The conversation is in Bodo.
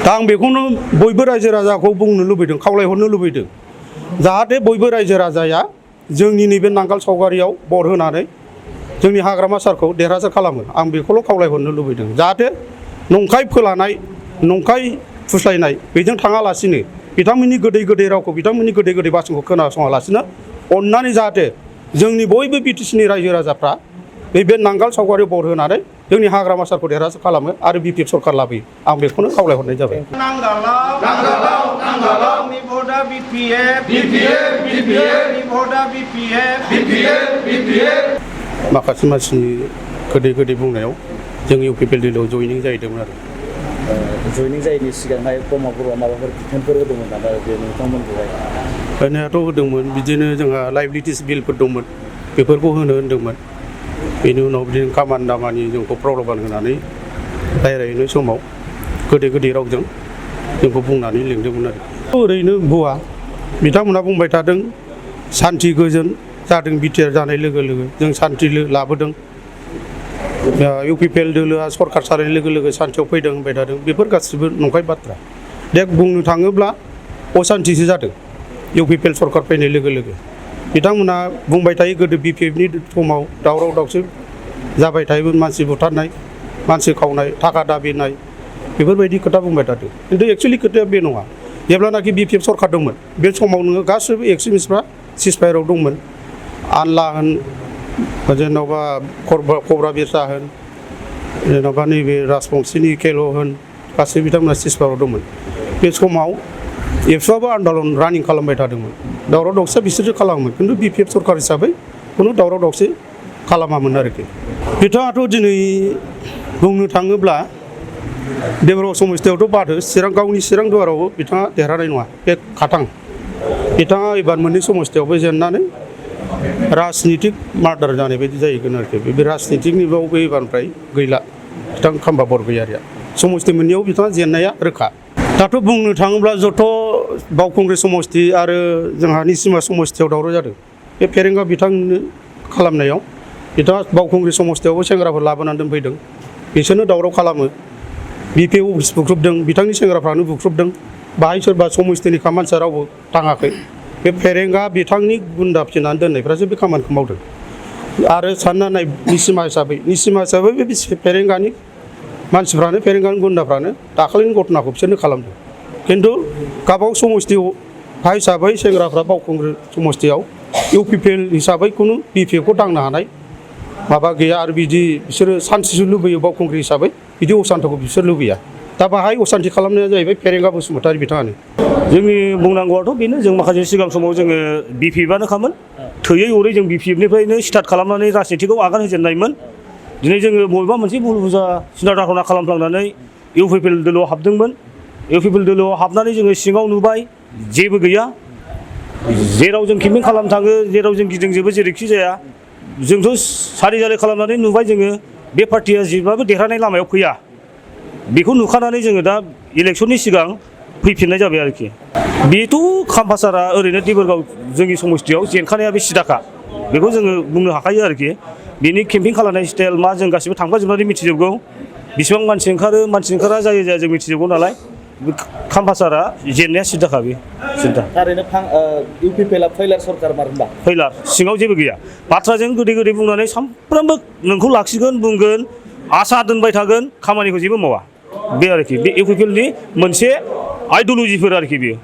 दा आं बेखौनो बयबो रायजो राजाखौ बुंनो लुबैदों, खावलायहरनो लुबैदों, जाहाथे बयबो रायजो राजाया जोंनि नैबे नांगाल सावगारियाव भट होनानै जोंनि हाग्रामा सारखौ देरहासार खालामो। आं बेखौल' खावलायहरनो लुबैदों, जाहाथे नंखाय फोलानाय, नंखाय फुस्लायनाय बेजों थाङालासिनो बिथांमोननि गोदै गोदै रावखौ, बिथांमोननि गोदै गोदै बाथ्राखौ खोनासङालासिनो अननानै जाहाथे जोंनि बयबो बिटिसिनि रायजो राजाफ्रा बे नांगाल सावगारियाव भट होनानै जोंनि हाग्रामा सारखौ देरहासार खालामो आरो बिपिएफ सरकार लाबोयो। आं बेखौनो खावलायहरनाय जाबाय। माखासे मानसिनि गोदै गोदै बुंनायाव जों इउपिपिएल आव जयनिं जाहैदोंमोन आरो। जयनिं जायैनि सिगांहाय ब्रह्म बरुवा माबाफोर बिथोनफोर होदोंमोन नामा नोंथांमोनखौहाय? होनायाथ' होदोंमोन, बिदिनो जोंहा लाइबिलिटिस बिलफोर दंमोन, बेफोरखौ होनो होन्दोंमोन। बेनि उनाव बिदिनो खामानि दामानि जोंखौ प्रल'बान होनानै रायज्लायनाय समाव गोदै गोदै रावजों जोंखौ बुंनानै लिंदोंमोन आरो। ओरैनो बुवा, बिथांमोनहा बुंबाय थादों सान्थि गोजोन जादों, बिटिआर जानाय लोगो लोगो जों सान्थि लाबोदों, इउपिपिएल दोलोआ सरकार सालायनाय लोगो लोगो सान्थियाव फैदों होनबाय थादों। बेफोर गासिबो नंखाय बाथ्रा। दे बुंनो थाङोब्ला असान्थिसो जादों इउपिपिएल सरकार फैनाय लोगो लोगो। बिथांमोना बुंबाय थायो गोदो बिपिएफनि समाव दावराव दावसि जाबाय थायोमोन, मानसि बुथारनाय, मानसि खावनाय, थाखा दाबिनाय, बेफोरबायदि खोथा बुंबाय थादों। खिन्थु एक्सुवेलि खोथाया बे नङा। जेब्लानाखि बिपिएफ सरकार दंमोन बे समाव नोङो गासैबो एक्सट्रिमिस्टफ्रा सिजफायाराव दंमोन। आनला होन, जेन'बा कब्रा बिरसा होन, जेन'बा नैबे राजबंशिनि केल' होन, गासैबो बिथांमोना सिजफायाराव दंमोन। बे समाव एबसुआबो आन्दलन रानिं खालामबाय थादोंमोन। दावराव दावसिया बिसोरसो खालामोमोन, खिन्थु बिपिएफ सरकार हिसाबै खुनु दावराव दावसि खालामामोन आरोखि। बिथाङाथ' दिनै बुंनो थाङोब्ला देबरगाव समस्थियावथ' बादो, गावनि चिरां दुवारावबो बिथाङा देरहानाय नङा, बे खाथां। बिथाङा एबार मोननै समस्थियावबो जेननानै राजनितिक मार्डार जानाय बायदि जाहैगोन आरोखि। बे राजनितिकनिबावबो एबारनिफ्राय गैला बिथां खाम्बा बरगयारिया। समस्ति मोननैयाव बिथाङा जेननाया रोखा। दाथ' बुंनो थाङोब्ला जथ' बावखुंग्रि समस्ति आरो जोंहा निसिमा समस्तियाव दावराव जादों, बे फेरेंगा बिथांनो खालामनायाव बिथाङा बावखुंग्रि समस्तियावबो सेंग्राफोर लाबोनानै दोनफैदों, बिसोरनो दावराव खालामो, बिपिएफ अफिस बुख्रुबदों, बिथांनि सेंग्राफ्रानो बुख्रुबदों। बाहाय सोरबा समस्तिनि मानसिया रावबो थाङाखै। बे फेरेंगा बिथांनि गुन्दा फिनानै दोननायफ्रासो बे खामानिखौ मावदों। आरो सानना नाय निसिमा हिसाबै बे फेरेंगानि मानसिफ्रानो, फेरेंगानि गुन्दाफ्रानो दाखालिनि घटनाखौ बिसोरनो खालामदों। खिन्थु गाबाव समस्तियाव हिसाबै सेंग्राफ्रा बावखुंग्रि समस्तियाव इउपिपिएल हिसाबै खुनु बिपिएफखौ दांनो हानाय माबा गैया। आरो बिदि बिसोरो सान्थिसो लुबैयो बावखुंग्रि हिसाबै, बिदि असान्थिखौ बिसोर लुबैया। दा बाहाय असान्थि खालामनाया जाहैबाय फेरेंगा बसुमतारी बिथाङानो। जोंनि बुंनांगौआथ' बेनो, जों माखासे सिगां समाव जोङो बिपिएफआनोखामोन, थैयै अरै जों बिपिएफनिफ्रायनो स्टार्ट खालामनानै राजनितिकआव आगान होजेननायमोन। दिनै जोङो बबेबा मोनसे भुल बुजा सिन्था धारना खालामफ्लांनानै इउपिपिएल दोलोआव हाबदोंमोन। इउपिपिएल दोलोआव हाबनानै जोङो सिङाव नुबाय जेबो गैया। जेराव जों केम्पिं खालामनो थाङो, जेराव जों गिदिंजोबो, जेरैखि जाया जोंथ' सारि जारि खालामनानै नुबाय जोङो बे पार्टिया जेब्लाबो देरहानाय लामायाव फैया। बेखौ नुखानानै जोङो दा इलेक्सननि सिगां फैफिननाय जाबाय आरोखि। बेथ' खाम्फासारा ओरैनो देबरगाव जोंनि समस्तियाव जेनखानाया बे सिदाखा, बेखौ जोङो बुंनो हाखायो आरोखि। बेनि केम्पिं खालामनाय स्टाइल मा जों गासिबो थांफाजोबनानै मिथिजोबगौ। बेसेबां मानसि ओंखारो, मानसि ओंखारा जायो जाया जों मिथिजोबगौ नालाय। खाम्फासारा जेननाया सिद्दाखा, बे सिद्दा। थारैनो इउपिपिएलआ फैलार सरकार मार होनबा? फैलार, सिङाव जेबो गैया। बाथ्राजों गोदै गोदै बुंनानै सानफ्रामबो नोंखौ लाखिगोन, बुंगोन, आसा दोनबाय थागोन, खामानिखौ जेबो मावा। बे आरोखि बे इउपिपिएलनि मोनसे आइडिय'लजिफोर आरोखि बेयो।